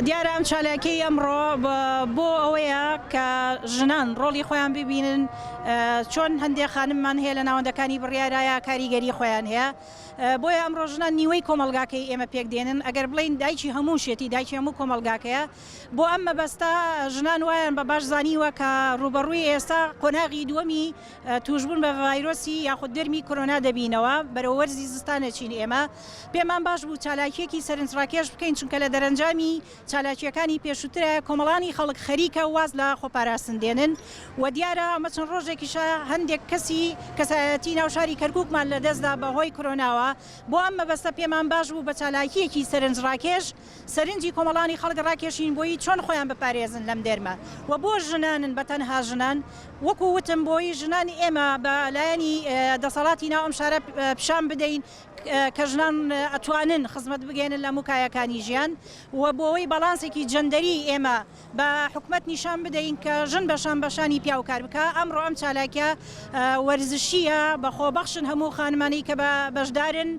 دیارە ئەم چالاکیەی ئەمڕۆ بۆ ئەوەیە کە ژنان ڕۆڵی خۆیان ببینن چۆن هەندێک خانممان هەیە لە ناوەندەکانی بڕیارایە کاریگەری خۆیان هەیە بۆیە ئەمڕۆ ژنان نیوەی کۆمەڵگاکەی ئێمە پێک دێنن ئەگەر بڵێین دایکی هەموو شێتی دایکی هەموو کۆمەڵگاکەیە بۆ ئەم مەبەستە ژنان وایان بە باش زانیوە کە ڕووبەڕووی ئێستا قۆناغی دووەمی تووشبوون بە ڤایرۆسی یاخود درمی کۆرۆنا دەبینەوە، بەرەو وەرزی زستان ئەچین ئێمە پێمان باش بوو چالاکییەکی سەرنجڕاکێش بکەین چونکە لە دەرەنجامی چالاکییەکانی پێشووترە کۆمەڵانی خەڵک خەریکە واز لە خۆپاراستن دێنن و دیارە ئەمە چەند ڕۆژێکیشە هەندێک کەسی کەسایەتی ناو شاری کەرکووکمان لەدەستدا بەهۆی کۆرۆناوە بۆ ئەم مەبەستە پێمان باش بوو بە چالاکییەکی سەرنجڕاکێش سەرنجی کۆمەڵانی خەڵک ڕاکێشین بۆی چۆن خۆیان بپارێزن لەم دێرمە و بۆ ژنانن بە تەنها ژنان وەکو وتم بۆی ژنان ئێمە بە لایەنی دەسەڵاتی ناو ئەم شارە پیشان بدەین کە ژنان ئەتوانن خزمەت بگەێنن لە هەموو کایەکانی ژیان و بۆی باڵانسێکی جەندەری ئێمە بە حکومەت نیشان بدەین کە ژن بە شان بە شانی پیاو کار بکا ئەمڕۆ ئەم چالاکیە وەرزشیە بە خۆبەخشن هەموو خانمانی کە بە بەشدارن.